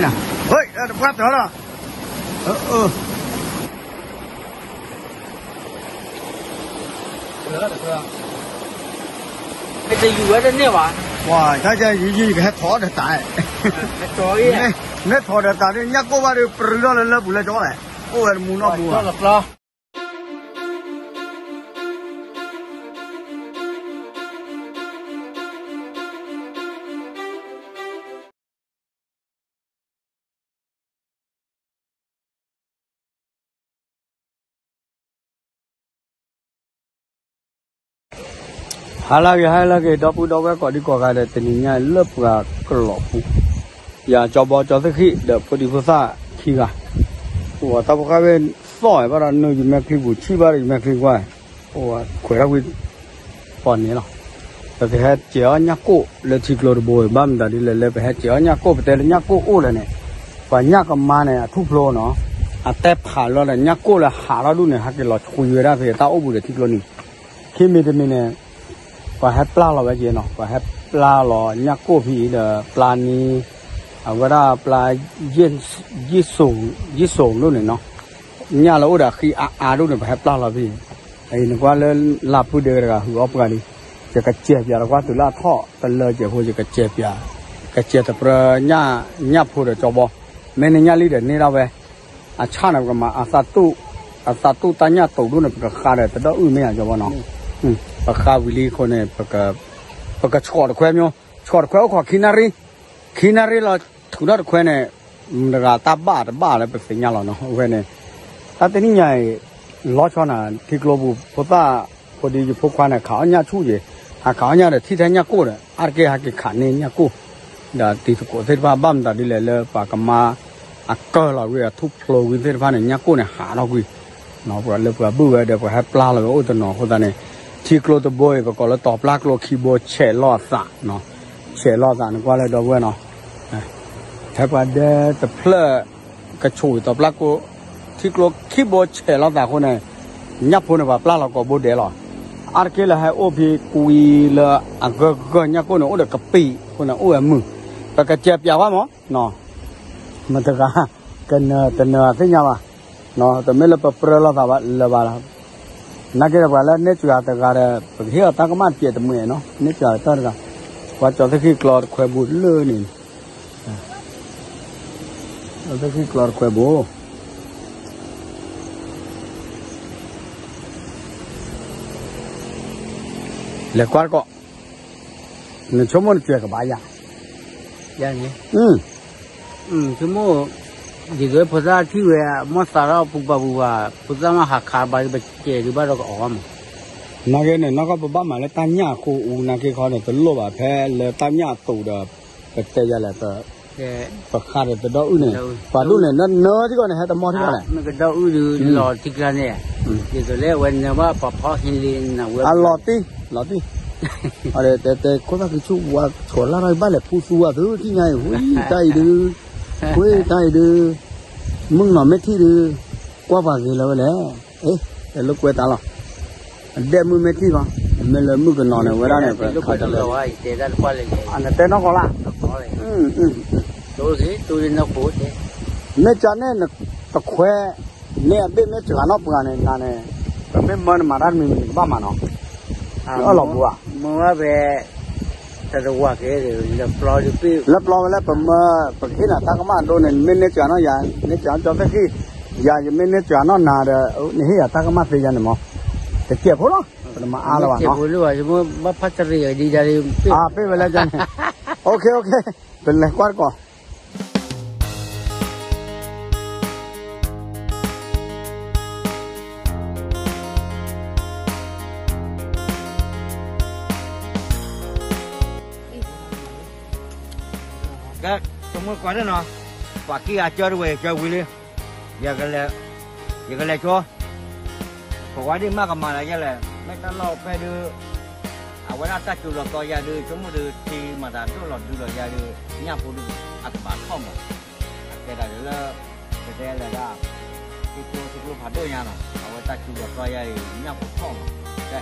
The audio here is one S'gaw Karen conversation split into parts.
နၤ, ဟဲ တပှၢ်တၢၢ်လီၤ, အၢ, တယူၤဝဲတန့ၢ်ဘၣ်, ပှၤ တၢ်ယံၤယံၤ ကဟဲထီၣ်ဒီးတၢ်, မ့ၢ်ထီၣ်ဒီးတၢ်ဒ် ညၣ်ကိၢ်ဘၣ်ဒီး ပရူၤထီၣ်လၢလၢပူၤလၢကၠီလဲၣ်, အိၣ်ဝဲတမူနီတမူဘၣ်. ဟါလၢအဂ့ၤ ဟါလၢအဂ့ၤ ဒီပုၢ်ဒီဝဲၢ်ကိးဒံကိးဂၤဒီး တနံၤညါလၢပှၤကလီၤပူၤ, ယၤကၠီဘီကၠီသ့ၣ်ဃံၣ် ဒီးဖိဒံဖိသၣ်ခံဂၤ, ပဝဲတၢ်ဖိဃၢ်ဝဲသီၣ်ဝဲဘၣ်ဒီး နုာ်ယမဲာ်ချံပူၤ ဆံၣ်ဘၣ်ဒီးယမဲာ်ချံကွၢ်, ပဝဲခွဲးထီၣ်ကွံာ် ပီၣ်န့ၣ်လီၤ. ပကဟဲစဲးအီၣ်ညၣ်ကိၢ်လၢထံကျိတဘိ ဘၣ်မတၤဒ်လဲၣ် လၢပဟဲစဲးအီၣ်ညၣ်ကိၢ် ပတဲလၢညၣ်ကိၢ်အိၣ်လဲၣ်န့ၣ်, ပှၤညၣ်ကမါန့ၣ် အထူၣ်ဖျိနီၤ, အတဲဖးလီၤဒီး ညၣ်ကိၢ်လၢဟးထီၣ်ဒူၣ်န့ၣ် ဟဲက့ၤလီၤဆွံဝဲဒၣ်ဖဲတၢ်အိၣ်ပူၤဒီးထံကျိန့ၣ်, ခံမံၤတမံၤန့ၣ် ပှၤဟဲပျၢ်လီၤဝဲက့ၤနီၤ, ပှၤဟဲပျၢ်လီၤညၣ်ကိၢ်ဖဲအံၤဒီး ပျၢ်န့ၣ် အဝဲဒၣ်ပျၢ် ယ့ၣ်စိၤဒိၣ်န့ၣ်နီၤ, ညၣ်လၢအိၣ်ဒီးအဃံအအါဒိၣ်န့ၣ် ပှၤဟဲပျၢ်လီၤဖဲအံၤ, အံၤနကွၢ်လၢလၢဖုဒဲးတဂၤဟုးအီၣ်ပှၢ်လံ, ယကစဲးပၠးလီၤကွၢ်တုၤလၢအထီၣ်တလၢကဲးဖိ ယကစဲးပၠး, ကစဲးတပြၢ ညၣ်ဖိဒီးကၠီဘီ, မ့ၢ်န့ၢ်ညၣ်လံဒီးန့ၢ်ဒၣ်ဝဲ, အဆၣ်န့ၣ် ပကမၤအသးတူၣ်, အသးတူၣ်တၢ်ညၣ်တိာ်ဒိၣ်န့ၣ် ပကဃါဒီးတဒီအုၣ်မ့ၢ်ဧါ ကၠီဘီနီၤ, ပဃါဝံၤလံအဃိန့ၣ် ပကဆှီၣ်တခွဲမၠိ, ဆှီၣ်တခွဲအိၣ်ခိးခံနၣ်ရံၣ်, ခံနၣ်ရံၣ်လီၤ ထုးထီၣ်တခွဲန့ၣ်, မတၤတဂၤတၢ်ဘၣ်တဘၣ်လၢပသ့ၣ်ညါလီၤနီၤ, အဝဲန့ၣ်, တၢ်တနံၣ်ညါအံၤ, လီၤဆီနၤ ထံကျိပူၤဖိသၣ်, ဖိဒံယဖိခွါန့ၣ် ခးအီၣ်ညၣ်ဆူၣ်က့ၤ, ဟးခးအီၣ်ညၣ်ဒီးထံၣ်ထဲညၣ်ကိၢ်ဒီး အါတက့ၢ်ဟဲက့ၤခးန့ၢ်ညၣ်ကိၢ်, ဒီးတံၤသကိးသ့ၣ်တဖၣ်ဘၣ်မတၤဒ်လဲၣ်လၢပှၤကမါ အကၢၢ်လီၤဝံၤ အထူၣ်ဖျိဝံၤသ့ၣ်တဖၣ်န့ၣ် ညၣ်ကိၢ်န့ၣ်ဟးထီၣ်ကွံာ်, ပှၤလၢပှၤဘုၣ်ဝဲဒီးပှၤဟဲပျၢ်လီၤဝဲအိၣ်တနီၤအဃိသတးန့ၣ်, ထံကျိတဘိအံၤ ပကိးလၢတီၤပျၢ်ကျိခံဘိဆဲးလီၤအသး, ဆဲးလီၤအသး နကွၢ်လၢဒီပုၢ်ဝဲၢ်နီၤ, ဖဲပှၤဒဲတဖျၢၣ် ကဆိၣ်ဝံၤတီၤပျၢ်ကျိ, ထံကျိခံဘိဆဲးလီၤသးအဃိန့ၣ်, ညၣ်ဖိန့ၣ်ပှၤပျၢ်လီၤကိးဘိဒဲးလီၤ, အါတက့ၢ်လၢဟဲအိၣ်ဖဲကွံာ်လၢအဂၢၢ်ဂၢၢ်ညၣ်ကိၢ်န့ၣ် အိၣ်ဒီးကပံာ်အဃိန့ၣ် အိၣ်ဝဲမုာ်, ပကစဲးပၠးဝဲမး မတၤတဂၤ, ကနၢၤတနၢၤအသ့ၣ်ညါဘၣ်, တမ့ၢ်လၢပပြၢလိာ်သးဘၣ်လၢၤဘၣ်လီၤ, နာ်က့ဒီးပှၤလၢန့ၢ်စှၤတဂၤဒီး ပကဟ့ၣ်အီၤတၢ်ကမၣ်တစဲးတမှဲးနီၤ, န့ၢ်စှၤတဂၤ, ပှၤကၠီသ့ၣ်ဃံၣ်ကျီတခွဲဘိလၢန့ၣ်, ကၠီသ့ၣ်ဃံၣ်ကျီတခွဲဘိ လဲၤကွၢ်တကီး, နဆိကမိၣ်နစဲးကဘၣ်ယၤ, ယၤန့ၣ်, ဆိကမိၣ်, ဒ်သိးဖိသၣ်ထံၣ်ဝဲ မီၢ်သးထီၣ်ပူၤပာ်ပူၤပာ်, ဖိသၣ်မ့ၢ်ဟးခးဘၣ်ဒီး ပစဲးဒုးဘၣ်ဒီးကအီၣ်မး, နာ်က့န့ၣ် နီၢ်ကီၢ်ပဘၣ်မၤလၢတၢ်ညၣ်အဃိအူနာ်က့ခီန့ၣ် တလိၣ်ဘၣ်ဖဲလၢတၢ်ညၣ်အတူာ်ဒီး ပတဲယၤလဲၣ် ပဃါဒီးတဒီအုၣ်န့ၣ်, ပှၤဒိၣ်န့ၣ် နၢထံကီၢ်န့ၣ် ဟဲတမီထံကီၢ်လဲၣ်, မ့ၢ်ကဒီအုၣ်ဒုးလီၤထံကျါန့ၣ်, ဒ်သိးလၢအဝဲနၢဘၣ်ပှၤဖီဟ့လ့နဝဲ, အလီၤတံၢ်, လီၤတံၢ်, တဲတဲခိၣ်သၣ်ကံဆူၣ်ဝါဆီၣ်လၢ်ထီၣ်ဘၣ်လဲၤဖူသူဝါသုထံၣ်ညါအံၤ ဝ့ၢ်တၢ်အံၤဒုး, ဝ့ၢ်တၢ်အံၤဒုး, မုၣ်ကနီၤမ့ၢ်ထံၣ်ဒုး, ကွၢ်ပှၤဂ့ၤလၢၤဝဲလဲၣ်, အ့ တဲလိာ်ကွဲတၢ်လီၤ, အဒဲမုၣ်မ့ၢ်ထံၣ်ဘၣ်, မ့ၢ်လၢမုၣ်ကနီၤန့ၣ် ဝဲဒၣ်န့ၣ် ပခးတလၢ, နတဲနီၢ်ကီၢ်လၢ်, မ့ၢ်ကန့ၣ်နတခွဲ, မ့ၢ်အဘ့ၣ်မ့ၢ်စှၤနီၣ်ပှၤန့ၣ် နၤန့ၣ်, ပမ့ၢ်မၢနမၤတၢ်တမံၤမံၤ နကဘၣ်မၤနီၤ, အၢၣ်လီၤပူၤဧါ, မ့ၢ်ဝဲဖဲ တတဝၤက့ၤ လၢပျီလၢပမၢ, ပကဟ့ၣ်နၤတၢ်ကမၣ်ဒိၣ်န့ၣ် နမ့ၢ်န့ၢ်စှၤနီၣ်ယၤ, န့ၢ်စှၤနီၣ်ကၠီသ့ၣ်ဃံၣ်, ယၤယမ့ၢ်န့ၢ်စှၤနီၣ်နၤဒီး နဟ့ၣ်ယၤတၢ်ကမၣ်သ့ယၤန့ၣ်မး, တစဲးဖိလီၤ, ပတမၤအါလၢၤဘၣ်နီၤ, ဘၣ်ဖးတရံးဒံးဒၣ်, အပ့ၢ်ဝဲလၢကန့ၣ်, အိၣ်ခ့အိၣ်ခ့, ပလဲၤကွၢ်တကီး ကဲ, ကမုၢ်ကွၢ်န့ၣ်နီၤ, ပှၤခံဂၤကၢတဝဲ ကၢဝံၤလံ, ယကလဲၤ, ယကလဲၤဆိ, ပဝဲဒၣ်မ့ၢ်ကမၤလၢယဲလဲၣ်, မ့ၢ်တၢ်လီၢ်ဖဲဒုး, အဝဲဒၣ်တၢ်စူၤလီၤသီယၤဒုး ဆိကမိၣ်ဒုး ထံမၤသးဒိၣ်လီၤဒုးလီၤယၤဒုး ညၣ်ဖိဒုး အကဘၣ်ထီၣ်မး, အကဲဒၣ်ဒုးလၢ ပတဲလဲၤဒၣ်, ထံကျိထံကျိဖးဒိၣ်ညါနီၤ အဝဲတၢ်စူၤလီၤသီယၤအံၤ ညၣ်ဖိထီၣ်မး, ကဲ,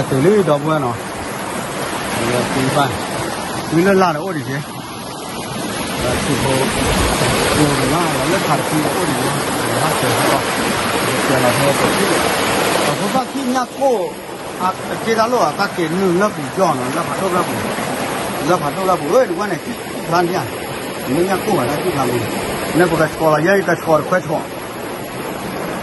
တုၤလံဒီပုၢ်ဝဲၢ်နီၤ, ပှၤ ပှၤလၢလၢ်ဒီးအိၣ်ဒံးက့ၤ, ထံဖိ ကျိၤန့ၣ်မး လၢဖးတဖုအိၣ်ဒံးက့ၤ, ဟးဆဲးဖီ ဆဲးလီၤဖဲပှၤခံ, ပှၤဖိသၣ်ခံညၣ်ကိၢ် အက့တၢ်လိၣ်အတၢ်က့ၤနုာ်လၢပူၤကၠီနီၤ လၢဖးဒိၣ်လၢပူၤ, လၢဖးဒိၣ်လၢပူၤ အၢ နကွၢ်န့ၣ် ခံဖျါန့ၣ်ဧါ, မ့ၢ်ညၣ်ကိၢ်ဘၣ်တၢ်ခံဖျါမ့ၢ်, န့ၣ်ပကဆှီလီၤ ယဲယကဆှီတခွဲဆှီ,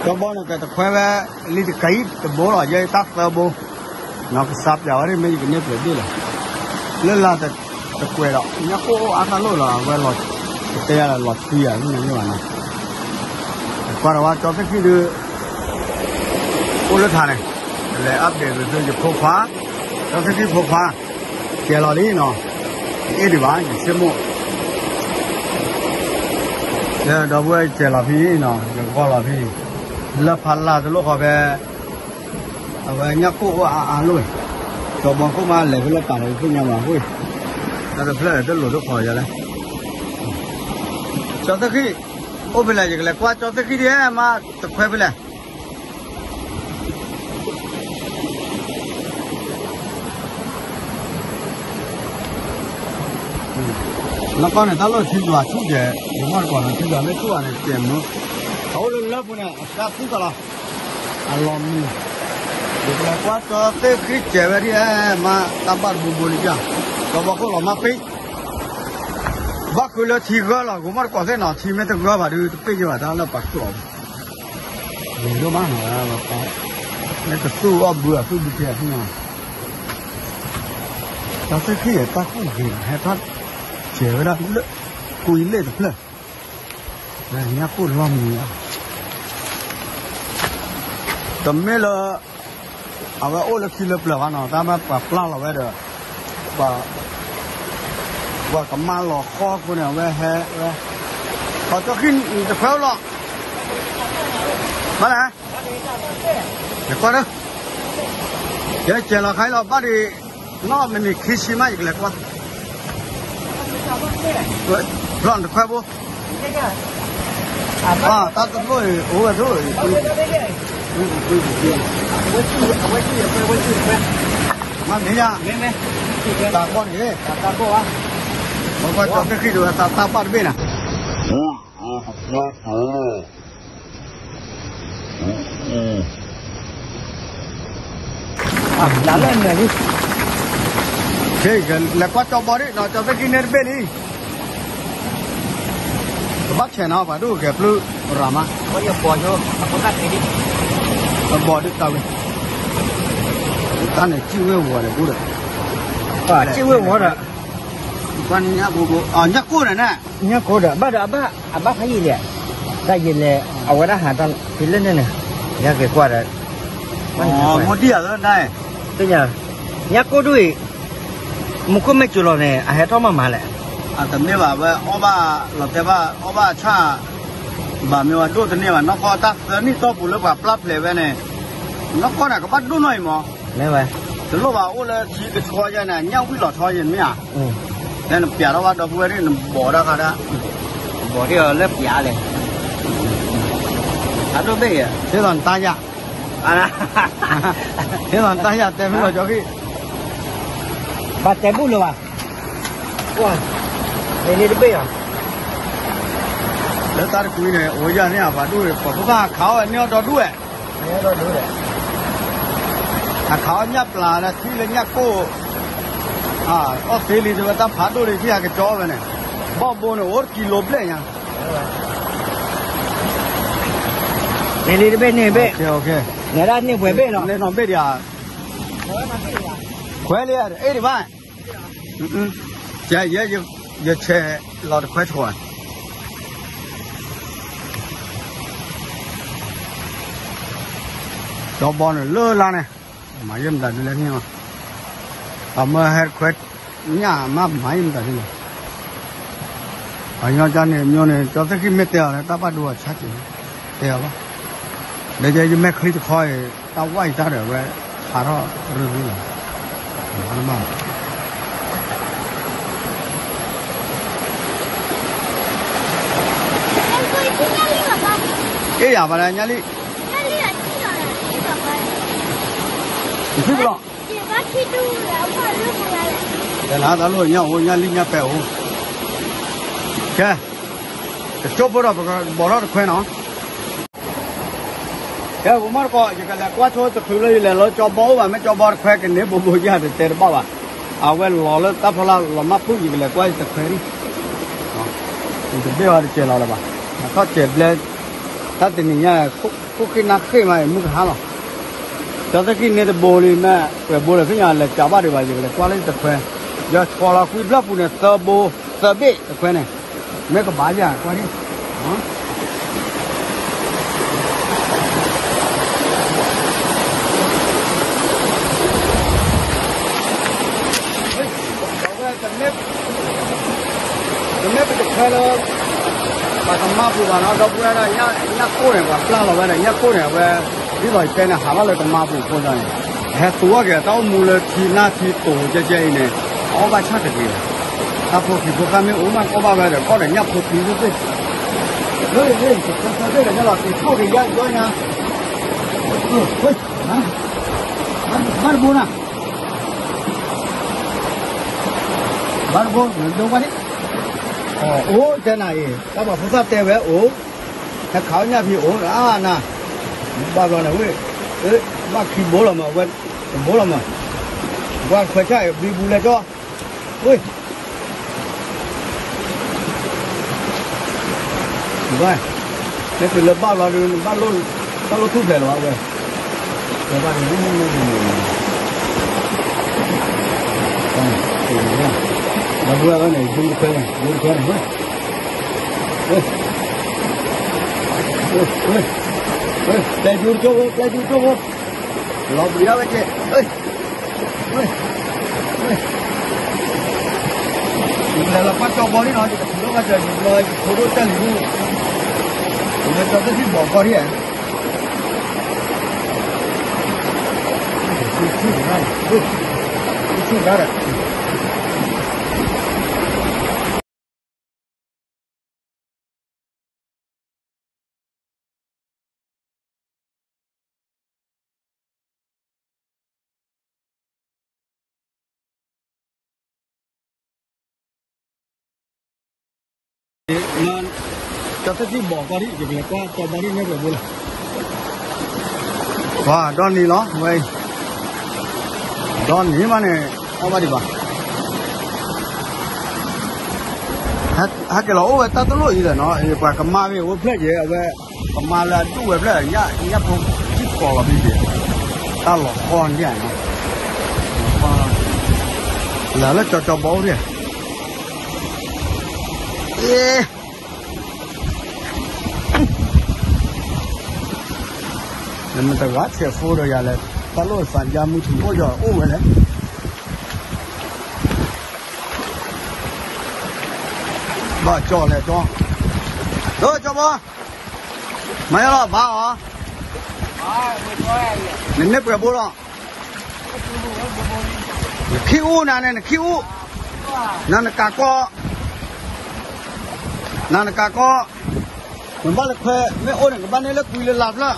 ကဘီန့ၣ်ကတခွဲဝဲ လံတကယံၣ်တဘိလီၤ ယဲယတၢ်သၢဘိ, နီၤကစးပၠးဝဲဒၣ် မ့ၢ်ယကန့ၢ်ပှဲၤဘ့ၣ်လီၤ, လၢလၢ်တကွဲးဒီး ညၣ်ကိၢ်အိၣ်အါတၢ်လိၣ်လီၤ အဝဲလီၤ, ကတဲယၤလီၤထွံယၤ မ့ၢ်န့ၣ်ဘၣ်နီၤ, ကွၢ်ဒီးဝဲကၠီသ့ၣ်ခံဒုး အိၣ်လၢထးန့ၣ်, လဲၤ update က့ၤသုယဖိခွါ, ကၠီသ့ၣ်ခံဖိခွါ, ကဲလီၤလံနီၤ, ယအ့ၣ်ဒံးဘၣ် ယဆိကမိၣ်, ဒီပုၢ်ဝဲၢ်ကဲလီၤဖဲနီၤ ယကီၢ်လီၤဖဲ, လၢဖးလၢ်တလိၣ်ဃီဖဲ အဝဲညၣ်ကိၢ်အိၣ်အါအါလိၣ်, ကၠီဘီခိၣ်မးလဲၤဖဲလဲၣ်ပာ်လီၤသ့ၣ်ညါမးအဃိ, တၢ်တဖျၢၣ်တလိၤတခီယၤလဲၣ်, ကၠီသ့ၣ်ခံ, အိၣ်ဖဲလဲၣ် ယကလဲၤကွၢ်ကၠီသ့ၣ်ခံဒ်မး, တခွဲဖဲလဲၣ် နီၢ်ကီၢ်န့ၣ် တၢ်လီၢ်ထံယွၤဆူၣ်ကဲၤ, ယမီၢ်တကိးန့ၣ် ထံယွၤမ့ၢ်ဆူၣ်ဘၣ်န့ၣ် ကဲၤမုၢ်, အအိၣ်လၢလၢပူၤန့ၣ် အတၢ်သံကလီၤ, အလီၤမံၤ, ယကလဲၤကွၢ်ကၠီသ့ၣ်ခံကဲၤဝဲဒ်မး, တၢ်ဘၣ်တဘိဘိလံ, ကၠီဘီခိၣ်လီၤမၢ်ပ့ၢ်, ဘၣ်ဃုလၢထံဂၢၢ်လီၤ ယမီၢ်တကိးသ့ၣ်နီၤ ထံမ့ၢ်တဂၢၢ်ဘၣ်ဒီး တပ့ၢ်ယဘၣ်တၢ်လၢပှၤကျိး ဂ့ၤဒိၣ်မးနီၤ, လၢကသူၣ်အီၣ်ဘုအသူၣ်ဘုကဲအသ့ၣ်ညါ, တၢ်သ့ၣ်ခံဂ့ၤတၢ်ကူၣ်ဂ့ၤ ဟဲထီၣ်စဲးဝဲဒၣ်လၢ ကွံလ့ၣ်တဖျၢၣ်, ညၣ်ကိၢ်လီၢ်မံၤ, တမ့ၢ်လၢ အဝဲအိၣ်လၢခံလၢပျၢၤဘၣ်နီၤ, တၢ်မ့ၢ်ပှၤပျၢ်လီၤဝဲဒီး ပှၤကမၢလီၤဃီအဃိန့ၣ် အဝဲဟဲဝဲ, ပှၤကၠီခံတခွဲအိၣ်လီၤ, ဘၣ်လဲၣ်, ယကွၢ်လၢ, ယကဲလီၤခါအံၤလီၤ ဘၣ်ဒံး, နီၢ်မ့ၢ်န့ၣ်ခံဆံမး ယကလဲၤကွၢ် ဘျီၣ်တခွဲဘိ, တၢ်တလိၣ်အံၤ အိၣ်ဝဲဒၣ်, မ့ၢ်ညါ, တၢ်ဘီၣ်တဂ့ၤ, ပကွၢ်ကၠီသ့ၣ်ခံဒုးဝဲတၢ်တၢ်ဘၣ်တဘ့ၣ်နၤ လၢလၢန့ၣ်လံ, လဲၤကွၢ်ကၠီဘီဒံးနီၤ ကၠီသ့ၣ်ခံန့ၣ်တဘ့ၣ်လံ, ကဘၣ်ဆဲးနီၤ ပှၤဒိၣ်ကဲၤပျုၢ်ရၤမး, ဘီဒံးတၢ်ဝဲ, တၢ်န့ၣ်စံၣ်ဝ့ၤဝီၤဒီးဘူးဒီး, စံၣ်ဝ့ၤဝီၤဒီး ညၣ်ကိၢ်န့ၣ်, ညၣ်ကိၢ်ဒီး ဘၣ်ဒီးအဘၣ် အဘၣ်ဖးယံာ်လဲၣ်, တၢ်ယံာ်လဲၣ်, အဝဲဒၣ်ဟးတၢ်ဖဲလၢန့ၣ်န့ၣ်, ယက့ၤကွၢ်ဒီး, မ့ၢ်ဒံၣ်ဧါလၢန, သ့ၣ်ညါ, ညၣ်ကိၢ်ဒ်အံၤ, မူခိၣ်မ့ၢ်စူၤလီၤန့ၣ် အဟဲထီၣ်မးမးလဲၣ်, အတမ့ၢ်ဘၣ်ဝဲအီၣ်ဘၣ်, လီၤတဲာ်ဘၣ်အီၣ်ဘၣ်အဆၣ်, ဘၣ်မ့ၢ်ဝဲဒိၣ်တန့ၢ်ဘၣ် နီၢ်ကီၢ်တၢ်သၢနံၣ်တီၢ်ပူၤလၢပှၤပျၢ်ဖျဲးဝဲန့ၣ်, နီၢ်ကီၢ်န့ၣ် ကဘၣ်ဒိၣ်နီၢ်အံၤမး, တလိၣ်ဘၣ်အိၣ်လၢထံကဆှီယဲန့ၣ် ညၣ်ဝံၣ်လီၤထီယဲန့ၣ်မ့ၢ်ဧါ, နပျးထီၣ်ဘၣ်ဒီပုၢ်ဝဲၢ်န့ၣ် နဘီၣ်တၢ်ခါဒၣ်, ဘီၣ်ဒ်အီၤလၢပျးလဲၣ်, အဒိၣ်ဘ့ၣ်ယဲ, သ့လီၤနတၢ်ယၤ, သ့လီၤနတၢ်ယၤတဲမ့ၢ်လီၤကၠီဃံ, ဘၣ်တဲဘူၣ်လၢၤဘၣ်, န့ၣ်တဘ့ၣ်ဧါ, လၢတၢ်တကွံန့ၣ် အိၣ်ယၤန့ၣ် အပှၤဒိၣ်ပှၤဖိသၣ်ခးအီၣ်န့ၢ်အီၣ်ဒီဒူၣ်ဝဲ, အခးအီၣ်ညၣ်ပျၢ်လၢထံလၢညၣ်ကိၢ်, အီၣ်သ့လံတဲဝဲတၢ်ဖးဒိၣ်လံ ထံၣ်ဟးကကၠီဝဲန့ၣ်, ဘီၣ်ဘိန့ၣ် အိၣ်တကံလိဘျဲၣ်ညါ, န့ၣ်လံတဘ့ၣ်န့ၣ်ဘ့ၣ်, န့ၣ်ဒၣ်န့ၢ်ပှဲၤဘ့ၣ်လီၤ, န့ၢ်နီၢ်ဘ့ၣ်ဒံးဧါ, ခွဲးလံ, အ့ၣ်ဒံးဘၣ်, ယဲ, ယဆဲးလီၤတခွဲးဆိၣ်, ဒီဘီန့ၣ်လၢလါန့ၣ်, မၤယဲၢ်မတၤဒုလဲၣ်န့ၣ်, အမၢဟဲတခွဲးညၣ်မး မၤယဲၢ်မတၤဒုလဲၣ်, အညီကန့ၣ် မျိုးန့ၣ် ကၠီသ့ၣ်ခံမ့ၢ်တဲအီၤလၢ တၢ်ဘၣ်ဒိအဆါက့ၤ, တဲအီၤဘၣ်, ဒီးယဲယမဲာ်ချံတခီအံၤ တၢ်ဝါအံၤတၢ်ဒီးဝဲ ဟးထီၣ်ရ့ရ့လီၤ, ဘၣ် အ့ၣ်ယၤဘၣ်ဒၣ်ညါလံ, နထံၣ်ဘၣ်လီၤ, နၤတၢ်လိၣ်ညၣ်အိၣ် ညၣ်လံၣ်ညၣ်ပဲအိၣ်, ကဲ, တကၠိဖိဒီးပကဘီၣ်ထီၣ်တခွဲနီၤ. ကဲ ပမီၢ်တကိး ယကလဲၤကွၢ်ဆိတချုးလၢယလဲၤလီၤ ကၠီဘီအိၣ်ဘၣ် မ့ၢ်ကၠီဘီတခွဲကန့ၢ်ဘိဘိယၤတတဲတဘၣ်ဘၣ်, အဝဲလီၤလၢတၢ်ဖီလာ်လီၤမၢ်ဖုၣ် ယကလဲၤကွၢ်တခွဲဒံး, ယတဘ့ၣ်အီၤတစဲးလီၤလၢၤဘၣ်, အထီၣ်စဲးဘျဲ တၢ်တနံၤညါ ခိၣ်ဃ့နၢ်ဃ့မး မုၢ်ကဟါလီၤ, ကၠီသ့ၣ်ခံန့ၢ်တဘိလံ မ့ၢ်ပှဲၤဘိလၢၤ သ့ၣ်ညါလဲၤကးဘၣ်ဒံးဘၣ် ယကလဲၤကွၢ်လၢတခွဲ, ယဆီလီၤကွံဘျီပူၤန့ၣ် သၢဘိ, သၢဘ့ၣ်တခွဲန့ၣ်, မ့ၢ်ကဘၣ်ယၤကွၢ်ဒံး တမ့ၢ်ပတခွဲလၢ ပှၤကမါပူၤဘၣ်နီၤ ဒီပုၢ်ဝဲၢ်ဒၣ် ညၣ်ကိၢ်န့ၣ် ပှၤပျၢ်လီၤဝဲဒီး ညၣ်ကိၢ်န့ၣ် အဝဲ ဒ်သိးယတဲန့ၣ် ဟးဘၣ်လၢကမါပူၤအဃိသတးန့ၣ်, ဟဲသူအီၣ်က့ၤတၢ်အိၣ်မူလၢထံနၢ်ထံတိၤကဲကဲအံၤန့ၣ်, အီၣ်ဘၣ်ဆၣ်တဂ့ၤဘၣ်, တၢ်ဖိခံဖိသၣ်မ့ၢ်အိၣ်မး အီၣ်ဘၣ်ဝဲဒီး ကီၢ်ဒီးညၣ်ဖိသံသ့ၣ်သ့ၣ်, လၢလၢလၢ တခွဲသၢဘ့ၣ်ဒီးညါလီၤ က့ၤထီၣ်က့ၤယါယီညါ, ဘၣ်တဘိနၤ ဘၣ်တဘိ နဒိကွၢ်န့ၣ်, အိၣ်တဲနၤအံၤ တၢ်ပှၤဖိသၣ်တဲဝဲအိၣ်, ဟဲခးအီၣ်ညၣ်ဖံးအိၣ် အါနၤ, ဘၣ်ဘျီန့ၣ်ဝဲ, ဘၣ်ခံဘိလီၤမး အဝဲ, တဘိလီၤမး, ပှၤခွဲးဆၣ်အံၤ ဘံဘူလဲကၠီ, ဝဲ ဘၣ်, မ့ၢ်တုၤလၢဘၣ်ဘျီဒီး ဘၣ်လိၣ်ထူၣ်ဖျဲးလီၤဝဲ, ဘၣ်ဒီး ဘၣ်ဘျီန့ၣ် ဒူတခွဲန့ၣ် ဒူတခွဲန့ၣ် ဝဲ, ဝဲ, ဝဲ, ဝဲ, ပျဲဒူတကၠိဖိ ပျဲဒူတကၠိဖိ, လီၤဘှံးဒၣ်ဝဲကဲ, ဝဲ ယကလဲၤလီၤကွၢ်ကၠီဘီဒံးနီၤ ယကထုးထီၣ်ဘၣ်စၢၤ ယဘျီယဖိဒိၣ်တၢ်လံၤဒံး, ယမ့ၢ်ကၠီသ့ၣ်ထံဘီၣ်ကီဒံးဧါ, ထံၣ်ဒၣ်, ထံၣ်ဒၣ်ဒီး ကၠီသ့ၣ်ထံဘီၣ်ကီဒံး ယကလဲၤကွၢ်ကၠီဘီဒံး မ့ၢ်ပှဲၤဘိလီၤ, ပှၤဒီနံၤလီၤ ဝဲအံၤ, ဒီနံၤမးန့ၣ် အီၣ်ဘၣ်ဒံးဘၣ် ဟဲက့ၤလီၤအိၣ်ဝဲတၢ်တလိၣ်အံၤဒီးနီၤ ပှၤကမါဖဲအဝဲဖျၢၣ်က့ၤ အဝဲ ကမါလၢအဒူၣ်ဝဲဖျၢၣ် ညၣ်ဖိကံၢ်ကီၤလီၤဖဲက့ၤ တၢ်လီၤဃီန့ၣ်နီၤ လၢလၢကၠီကၠီဘီအိၣ်ဒံး အ့ နမ့ၢ်တဂၤဆဲးဖိဒီးယၤလဲၣ် တၢ်လိၣ်သးယါမုၢ်ထူအိၣ်ယီၤအိၣ်ဝဲလဲၣ် ဘၣ်ကၠီလဲၣ်ကၠီ ဒိကၠီဘီ မၤယါလီၤဘၣ်အီၤ နမ့ၢ်ပှဲၤဘိလီၤ နခံအိၣ်နၤန့ၣ် နခံအိၣ် နၤနကးကီ နၤနကးကီ နဘၣ်လၢခွဲ မ့ၢ်အိၣ်န့ၣ် ကဘၣ်န့ၢ်လၢကွံလၢလါဖျၢၣ်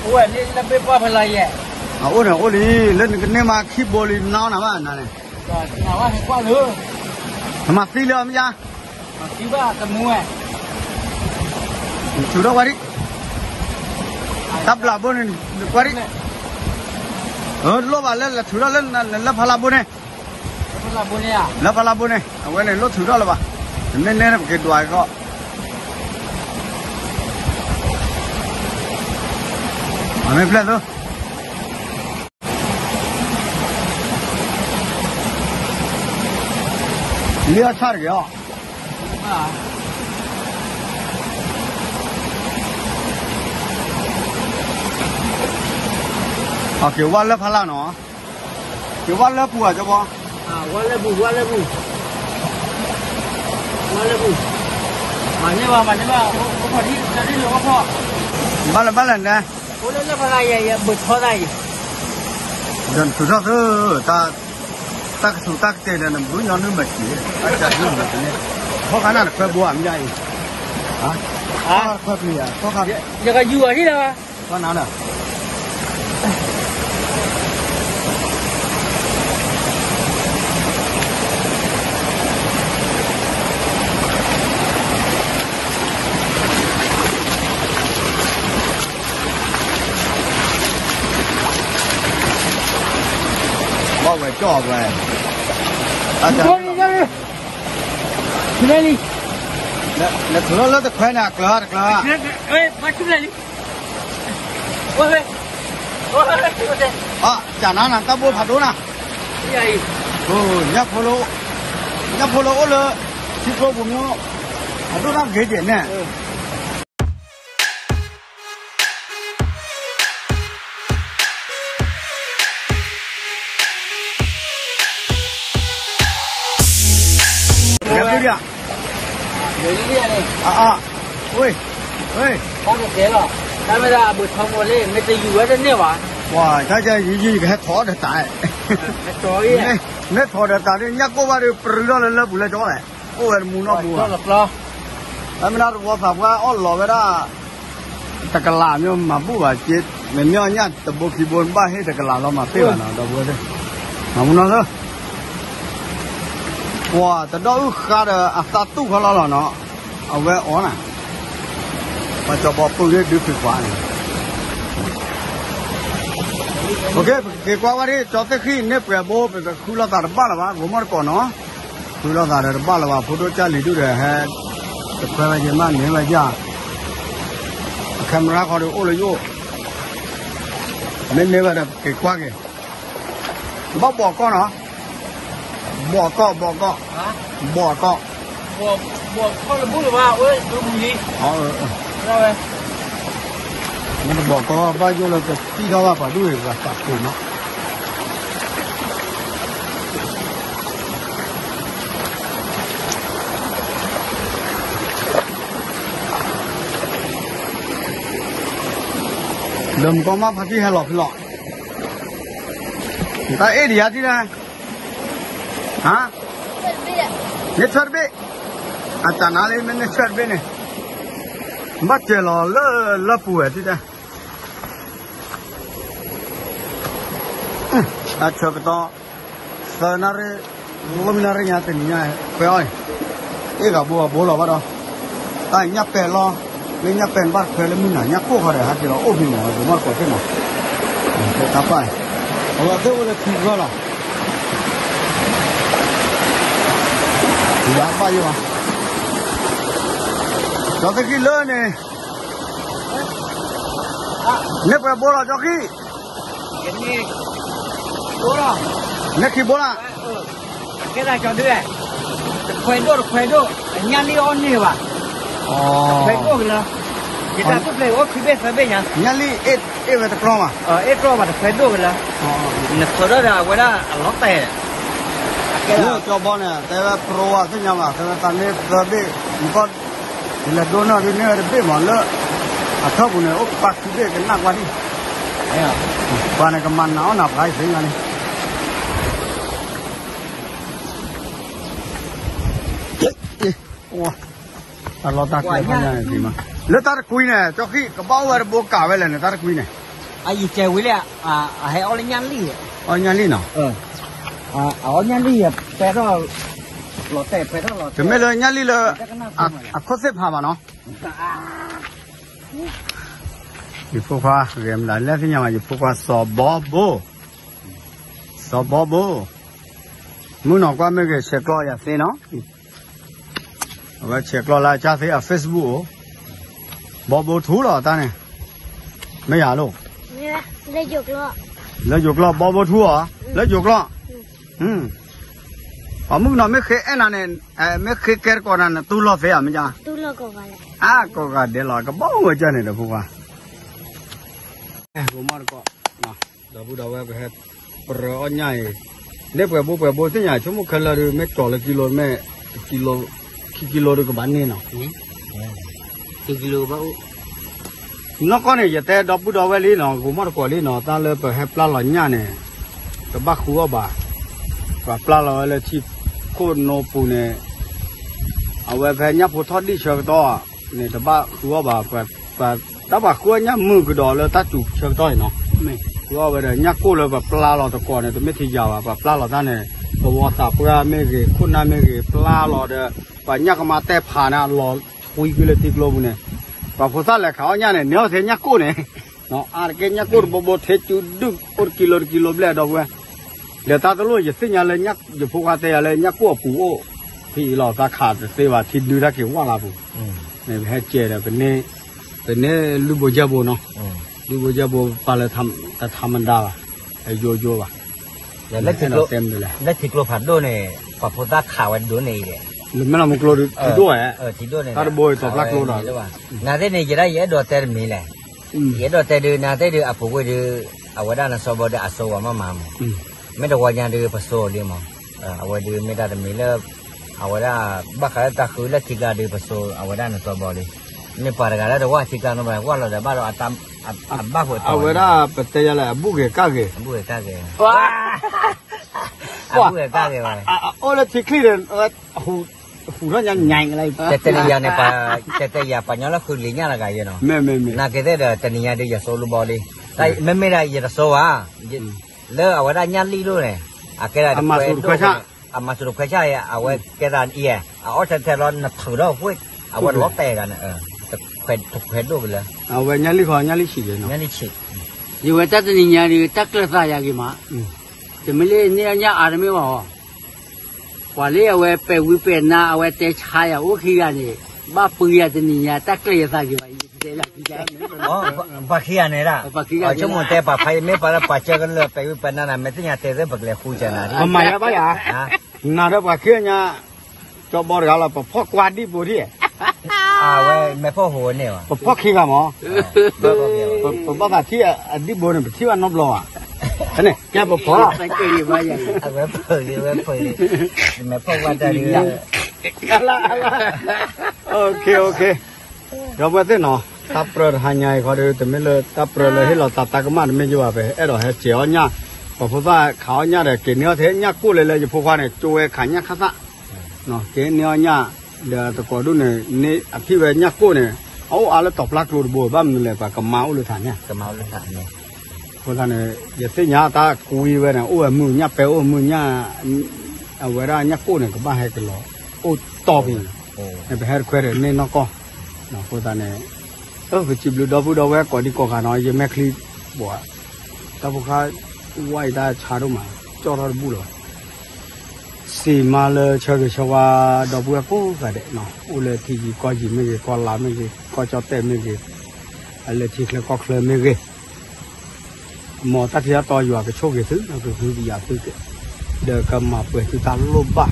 အိၣ်ဝဲလၢလၢဘ့ၣ်ပှၢ်ဖဲလါယဲၢ် အအိၣ်န့ၣ်အိၣ်လံ လၢနကန့ၢ်မးခံဘိလံ နနၢ်နၤဘၣ်နၤန့ၣ် နမၤသံလၢအီၤမ့ၢ်ယါ မၤသံဘၣ်တမူဝဲ နထုးထီၣ်ကွၢ်ဒံး တၢ်ဘျးဘိန့ၣ် နကွၢ်ဒံး လိၣ်ဘၣ်လၢ လၢထုးထီၣ်လၢ လၢဖးလါဘိန့ၣ် လၢဖးလါဘိန့ၣ် အဝဲန့ၣ်လိၣ်ထုးထီၣ်လၢၤဘၣ် နမ့ၢ်နဲန့ၣ် ပက့ၤဒွးကီၢ် မ့ၢ်ဖျဲၣ်သိ လၢအဆၣ်တဂ့ၤအီၤ က့ၤဝါလၢဖးလါနီၤ က့ၤဝါလၢပူၤဧါ ကၠီဘီ ဝါလၢပူၤ ဝါလၢပူၤ ဝါလၢပူၤ မၤန့ၢ်ဘၣ် မၤန့ၢ်ဘၣ် အိၣ်ဖီၣ်ဒံး တၢ်ဒ်လိာ်အိၣ်ဖီၣ် ဘၣ်လၢဘၣ်လၢနဲ အိၣ်လၢလၢဖးလါယဲ ယဘုးထီသးအံၤ ဒီးနထုးထီၣ်သု တၢ်ကဆူးတၢ်ကတဲာ်ဒီး နဘုညီနုၢ်မၤတံၢ် တၢ်ကဆူးမၤတံၢ်န့ၣ် ထီၣ်ခါနၤတခွဲဘိဧါ မ့ၢ်ယါအံၤ ထီၣ်ခါတခွဲပျံၤဧါ ထီၣ်ခါ ယကယူၤအီၤဟံၣ်လၢၤဘၣ် ထီၣ်နၤဒီး ဝဲကၠီဝဲ, လဲၤထုးလီၤလၢတခွဲန့ၣ် အကျၢၤတကျၢၤ, ကနါနၤတၢ်ဘိဖးဒိၣ်နၤ, ညၣ်ဖိလၢ, ညၣ်ဖိလၢအိၣ်လၢ ထံကျိပူၤမ့ၢ်, ဖးဒိၣ်တၢ်ဂ့ၤဒဲးန့ၣ် ဝဲ, ဝဲ, အါအါ, ဝဲ, ဝဲ, ဘၣ်ကတဲလီၤ, တၢ်မ့ၢ်ဒၣ်အဘုးထီဘိလံ မ့ၢ်တယူၤဝဲတန့ၢ်ဘၣ်, ပှၤတၢ်ယံၤယံၤကဟဲထီၣ်ဒီးတၢ်, မ့ၢ်ထီၣ်ဒီးတၢ်ဒ်ညၣ်ကိၢ်ဘၣ်ဒီး ပရူၤထီၣ်လၢလၢပူၤလၢကၠီလဲၣ်, အိၣ်ဝဲတမူနီတမူဘၣ်, တၢ်မ့ၢ်ဒၣ်တဝီသးပှၢ်အီၣ်လီၤဝဲဒၣ် တကလးမ့ၢ်မၤဘူၣ်ဘၣ်က့, မ့မ့ၢ်အီၣ်ညၣ်တဘိခံဘိဘၣ်ဟ့ၣ်တကလးလီၤမၤသ့ဘၣ်နီၤ ဒီပုၢ်ဝဲၢ်သ့ၣ်, မၤမူနီၤသၢ, ပှၤတဒီအုၣ်ဃါဒီးအသးတူၢ်ခီလီၤလီၤနီၤ, အဝဲအီၣ်နၤ, ပှၤကၠီဘီပုၢ်ဒုးဒုးဖံးကွၢ်န့ၣ်, ပက့ၤကွၢ်ဝဲဒၣ် ကၠီသ့ၣ်ဃံၣ်န့ၢ်ပှဲၤဘိ ပကဃုလိာ်သးတဘၣ်လၢၤဘၣ် ဂိၤမီၣ်တကိးနီၤ ဃုလိာ်သးဒီးတဘၣ်လၢၤဘၣ် ဖိဒိၣ်ကၢ်လံၤဒုၣ်ဒီးဟဲ, တခွဲဝဲက့ၤမးန့ၢ်ဝဲယၤ, အ camera ဃီဒီးအိၣ်လၢယအိၣ်, မ့ၢ်န့ၢ်ဝဲဒီးက့ၤကွၢ်က့ၤ, ဘၣ်ဘီၣ်ကီၢ်နီၤ, ဘီၣ်ကီၢ် ဘီၣ်ကီၢ်, ဘီၣ်ကီၢ်, မ့ၢ်တဘီၣ်ကီၢ်ဘၣ်ယိၣ်လၢကသံၣ်ထီၣ်ဘၣ်ပှၤဒူၣ်အံၤ ပှၤသးပူၤမး ဒီးမုၢ်ကီၢ်မးဖါတံၢ်ဟဲလီၤဖဲလီၤ, တၢ်အ့ၣ်ဒံးယါထံၣ်တၢ်, ဟါ, န့ၢ်ဆၢတဘ့ၣ်, အတၢ်နါလၢမ့ၢ်န့ၢ်ဆၢတဘ့ၣ်န့ၣ်, ဘၣ်စၢၤလီၤလၢလၢပူၤဝဲထံၣ်တၢ် အဆၢကတီၢ်, သၢနၣ်ရံၣ်, လီၢ်မံနၣ်ရံၣ်ညါတနံၤညါ, ခွဲးအီၣ်, အ့ၣ်ဂၤဘိအဘိလီၤဘၣ်ဒီး, တၢ်ညၣ်ပဲာ်လီၤ, လၢညၣ်ပဲာ်နဘၣ်ခွဲးလၢမုၢ်နၤညၣ်ကိၢ်ဃီဒီး ဟဲက့ၤလီၤအိၣ်ဖဲမး ဂိၤမီၣ်တကိးသ့ၣ်မး, တၢ်ပၢ်, အဝဲသ့ၣ်အိၣ်လၢထံကရၢလီၤ, ယၤဘၣ်ယိၣ်, ကၠီသ့ၣ်ခံလၢန့ၣ် န့ၢ်ပှဲၤဘိလီၤကၠီခံ, န့ၢ်ခံဘိလီၤ, တခွဲးဒိၣ်တခွဲးဒိၣ်, ညၣ်လံၣ်အီၣ်န့ၢ်ဘၣ်, တခွဲးဒိၣ်ကလၢ, ယတၢ်သူၣ်ဖျဲးအိၣ်ခံဘ့ၣ်သၢဘ့ၣ်ညါ, ညၣ်လံၣ်အ့ၣ်ဝဲတကျီမး, အ့ၣ်တကျီဘၣ်တခွဲးဒိၣ်ကလၢ, နဖျိးထီၣ်ဒီးအဝဲဒၣ်အလီၤတဲာ် လၢကၠီဘီန့ၣ် တဲဝဲပြိဝဲသ့ၣ်ညါဘၣ် တဲဝဲသးန့ၢ်သၢဘ့ၣ်, မ့ၢ်ကီၢ်, ယလဲၤဒိနီၢ်ဒုးန့ၢ်ဝဲတဘ့ၣ်မးလၢ, အထီၣ်ပူၤန့ၣ် အိၣ်ကပၤခံဘ့ၣ်ကနၣ်ကွၢ်ဒံၣ်, ပှၤန့ၣ်ကမၤနးအီၣ်နၤပှၤအံၤသ့ၣ်ညါန့ၣ် အလီၤတၢ်ကျဲဖးညါန့ၣ်သ့မး, လၢတၢ်တကွံန့ၣ် ကၠီခံ ကဘၣ်အိၣ်ဝဲတဘိကးဝဲလဲၣ်န့ၣ် တၢ်တကွံန့ၣ်, အယံၤကဲဝံၤလံ, အဟဲအီၣ်လၢညၣ်လံၣ်, အီၣ်ညၣ်လံၣ်နီၤ, အီၣ်ညၣ်လံၣ်, ပဲထီၣ်, လီၤတဲာ်ပဲထီၣ်လီၤ, တမ့ၢ်လၢညၣ်လံၣ်လၢ, အခိၣ်သ့ၣ်ဖးဘၣ်နီၤ, ယဖိခွါဂဲၤမနုၤလဲၣ်သ့ၣ်ညါမး ယဖိခွါစီၤဘီဘိ, စီၤဘီဘိ, မုၢ်နီၢ်ကွၢ်မ့ၢ်ဂ့ၤ ဆဲးကျိးယၤသ့နီၤ, အဝဲဆဲးကျိးလၢအကၢ်သ့အ Facebook အိၣ်, ဘီဘိထူလီၤတၢ်န့ၣ်, မ့ၢ်ယၤလိၤ, လၢယိၤကျိာ် ဘီဘိထူအီၤ, လၢယိၤကျိာ်, အမုၢ်နီၢ်မ့ၢ်ဃ့အဲၣ်နၤန့ၣ်, မ့ၢ်ဃ့ကဲတကိးနၤန့ၣ် တူၢ်လိာ်သ့ဧါ မ့ၢ်ယါ, အကိးဂၤဒဲးလီၤ ကဘၣ်အိၣ်ဝဲကၢ်န့ၣ်ဒီးဖိခွါ, ဂိၤမီၣ်တကိး, ဒီပုၢ်ဒီဝဲၢ်ပဟဲ, ပရၢအီၣ်ညၣ်အံၤ, န့ၢ်ပှဲၤဘိပှဲၤဘိသ့ၣ်ညါ ဆိကမိၣ်ခဲလၢာ်ဒီး မ့ၢ်ကၠီၤလၢကံလိမ့ၢ်, ခံကံလိဒီးကဘၣ်န့ၢ်နီၤ, နီၢ်ကီၢ်န့ၣ် ယတဲဒီပုၢ်ဒီဝဲၢ်လံနီၤ ဂိၤမီၣ်တကိးလံနီၤ တၢ်လၢပဟဲပျၢ်လီၤညၣ်န့ၣ်, တဘၣ်ဃုအီၣ်ဘၣ်, ပှၤပျၢ်လီၤဝဲလၢထံခိၣ်နိပူၤန့ၣ်, အဝဲဖဲညၣ်ဖိထီၣ်ဒံၣ်ဆၢကတီၢ်, န့ၣ်တဘၣ်ဃုအီၣ်ဘၣ်, တၢ်ပှၤဃုအီၣ်ညၣ်မုာ်ကဒီးလၢတၢ်စူၤဆၢကတီၢ်အံၤနီၤ, ဃုအီၣ်ဝဲဒီးညၣ်ကိၢ်လၢပပျၢ်လီၤတကိးန့ၣ် တမ့ၢ်ထံယၤဘၣ် ပှၤပျၢ်လီၤတၢ်န့ၣ်, သဝီသးပှၢ်မ့ၢ်ဂ့ၤ ခိၣ်နၢ်မ့ၢ်ဂ့ၤ ပျၢ်လီၤဒီး, ပှၤညၣ်ကမါတဲဖးန့ၣ် အလီၤထွံကွံာ်လၢထံကျိပူၤန့ၣ်, ပှၤဖိသၣ်လဲၤခးအီၣ်ညၣ်န့ၣ် န့ၢ်အီၣ်ထဲညၣ်ကိၢ်န့ၣ်, အါတက့ၢ်ညၣ်ကိၢ်တဘိဘိထဲစုဒုၣ်အိၣ်တကံလိတကံလိဘျဲၣ်ဒီပုၢ်ဝဲၢ် ဒီးတၢ်တလိၣ် ယသ့ၣ်ညါလၢ ယဖိခွါတဲယၤလၢညၣ်ကိၣ်အပူၤအိၣ်, ဖဲအံၤလီၤသးခးတသ့ဘၣ် ထံဒုတၢ်က့ၤဝၢ်လၢပူၤ, ဟဲကဲဒီး ပန့ၢ်လုၢ်ဘိယဲၢ်ဘိနီၤ, လုၢ်ဘိယဲၢ်ဘိပာ်လၢတၢ်မဒါဘၣ်, အယိယိဘၣ်, လၢထံကျိဖးဒိၣ်န့ၣ် ပှၤဖိသၣ်ခးဝဲဒိၣ်န့ၣ်အံၤဒီး, လၢမဲၣ်လီၤမူကျိဒုး ထံဒိၣ်ဝဲ, ထံဒိၣ်န့ၣ် တၢ်တဘိအံၤတီၤဖျါကျိဒီး, နာ်သ့ၣ်န့ၣ် ယဲဒၣ်ယအဲၣ်ဒိးတဲတမံၤလဲၣ်, ယအဲၣ်ဒိးတဲဒုး နာ်သ့ၣ်ဒုး အပူၤကွံာ်ဒုး အဝဲဒၣ်နစီဘီဒီးအစိဝၤမးမးမး, မ့ၢ်တဝီညါဒုး ပစိအီၤလံမး, အဝဲဒုးမ့ၢ်တၢ်တမံၤလၢ အဝဲဒၣ် ဘၣ်ဃးလၢတၢ်ဃုလၢထံကျါဒုး ပစိအဝဲဒၣ်နစီဘီလံ, မ့ၢ်ပှၤတဂၤလၢတဝၢ်ထံကျါနီဘၣ် ဝၢ်လီၤဒီးဘၣ်ဒီး အဘၣ်ဖှဲးတီၤ အဝဲဒၣ်ပတဲယၤလဲၣ် အဘူၣ်ဂ့ၤကၣ်ဂ့ၤ, အဘူၣ်ဂ့ၤကၣ်ဂ့ၤ, အဘူၣ်ဂ့ၤကၣ်ဂ့ၤဝဲ, အိၣ်လၢထံချံဒီး ဟူးထီၣ်ညါညါ, တနံၤယၤန့ၣ် တဲတဲယၤ ပှၤညီလၢဃုလံၤညၣ်တဂၤယဲနီၤ, နာ်က့သ့ၣ်ဒီး တနံၤညါဒုး ယစိလူဘီလံ, မ့မ့ၢ်ဒၣ်ယတစိဘၣ်, လၢအဝဲဒၣ်ညၣ်လံၣ်ဒိၣ်န့ၣ်, အကဲဒၣ်တခွဲဒိၣ်, အမၤစူၤတခွဲဆၣ်အံၤ အဝဲကဲသးအံၤ, အအီၣ်ထဲထဲလီၤ နထုးထီၣ်ဝှ့ၢ်, အဝဲတဝီပဲာ်ဂၤန့ၣ်, တခွဲဒိၣ်ကလၢ, အဝဲညၣ်လံၣ်ဃီ ညၣ်လံၣ်ဆံးယဲနီၤ, ညၣ်လံၣ်ဆံး, ယဝဲတၢ်တနံၤညါဒုး တၢ်ကျၢၢ်သးယၤဂ့ၤမး, တမ့ၢ်လၢန့ၢ်အီၣ်ညၣ်အါတမ့ၢ်ဘၣ်ဟီ, ပှၤလၢအဝဲပဲာ်ဝံပဲာ်နါ အဝဲတဲဆါယၤအိၣ်ခံဂၤန့ၣ်, ဘၣ်ပှ့ၤယၤတနံၤညါ တၢ်ကျၢၢ်ယသးဂ့ၤဘၣ်, ပှၤခံဂၤန့ၣ်ဒၣ်, ဆိကမိၣ်တဲပှၤဖးယံာ် မ့ၢ်ပှၤလၢပှၤကၢကလၢာ် ပဲာ်ဝံပဲာ်နါန့ၣ် မ့ၢ်သ့ၣ်ညါတဲသ့ပကလဲၤဃူကနၤ, ပမၤယၤဘၣ်ယၤ, နၤဒီးပှၤခံဂၤညါ, ကၠီဘီတဂၤလီၤ ပဖီၣ်ကွၢ်ဒံၣ်ဘိထံၣ်, အဝဲမဲာ်ဖီၣ်ဟိဝဲန့ၣ်ဘၣ်, ပဖီၣ်ခံဂၤမး, ပဘၣ်သးထံၣ်အဒံၣ်ဘိန့ၣ် ပထံၣ်ဘၣ်နီတဘျီဘၣ်, ဖဲန့ၣ် ကဲပဖီၣ်လီၤ, အဝဲဖီၣ်လံ အဝဲဖီၣ်လံ, မဲာ်ဖီၣ်ကွၢ်တၢ်ဒ် ဒီပုၢ်ဝဲၢ်သ့ၣ်နီၤ, တၢ်ပြၢတဟါညါအံၤခီဒီး တမ့ၢ်လၢတၢ်ပြၢလၢဟ့ၣ်လီၤသးတၢ်ကမၣ်တမ့ၢ်ယဘၣ် ပအဲၣ်ဒိးဟဲကဲၤအီၣ်ညၣ်, ပှၤဖိသၣ်ခးအီၣ်ညၣ်ဒီး က့ၤန့ၢ်အီၣ်ထဲညၣ်ကိၣ်လဲၤလၢယဖိခွါန့ၣ် ကၠိဝဲခးညၣ်ခါသၣ်, က့ၤန့ၢ်အီၣ်ညၣ်, ဒီးသကိးဒူၣ်န့ၣ် န့ၢ်အထံၣ်ဝဲညၣ်ကိၣ်န့ၣ်, အအိၣ်အါလၢတီၤဖျါကျိတဘိ ဘၣ်မနုၤလဲၣ် ပှၤကမၤအိၣ်လၢထးန့ၣ် အဃိသတးန့ၣ် ယသ့ၣ်ညါတၢ်ကွံဝဲန့ၣ် အိၣ်ဝဲမုၢ်ညၣ်ပဲ အိၣ်မုၢ်ညၣ်, အဝဲဒၣ်ညၣ်ကိၣ်န့ၣ် ကဘၣ်ဟဲကလီၤ အိၣ်တီၢ်ပူၤ, ပဟဲတခွဲဒီးန့ၢ်နီၢ်ကီၢ်, အဃိသတးန့ၣ်, ပစံးဘျုးဒီပုၢ်ဒီဝဲၢ်ကိးဒံကိးဂၤနီၤ ယမဲာ်ချံဘိး, တၢ်ဖိခါ, ဝါအံၤတၢ်ဆါဒိၣ်မး, ကၠီၣ်ထီၣ်တဘူၣ်လၢၤဘၣ် စံးမါလၢဆၢဂ့ၤဆၢဝါ ဒီပုၢ်ဝဲၢ်ကိးဂၤဒဲး, အိၣ်လၢထံယံၤကီၢ်ယံၤမ့ၢ်ဂ့ၤ, ကီၢ်လါမ့ၢ်ဂ့ၤ, ကီၢ်ကၠီၣ်တဲၣ်မ့ၢ်ဂ့ၤ, လၢထံချၢကီၢ်ချၢမ့ၢ်ဂ့ၤ, မ်တၢ်ထံတၢ်တီယွၤကဆိၣ်ဂ့ၤသု, ကဟုကယာ်သု, ဒီးကမၤပှဲၤသုတၢ်လိၣ်ဘၣ်,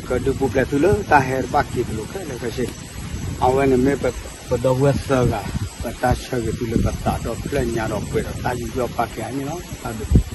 ကဒုးပူၤဖျဲးသုလၢတၢ်ဟဲတဘၣ်က့ၤတလိၤခဲလၢာ်ခဲဆ့, အဝဲန့ၣ်မ့ၢ်ပဒီပုၢ်ဝဲၢ်သၢဂၤ, ပတၢ်ဆၢဂ့ၤသုလၢပသးဒီဖျၢၣ်ညါဒီးပှဲၤဒီးတၢ်ယူးယီၣ်ပာ်ကဲအါန့ၣ်လီၤ, တၢ်ဘျုး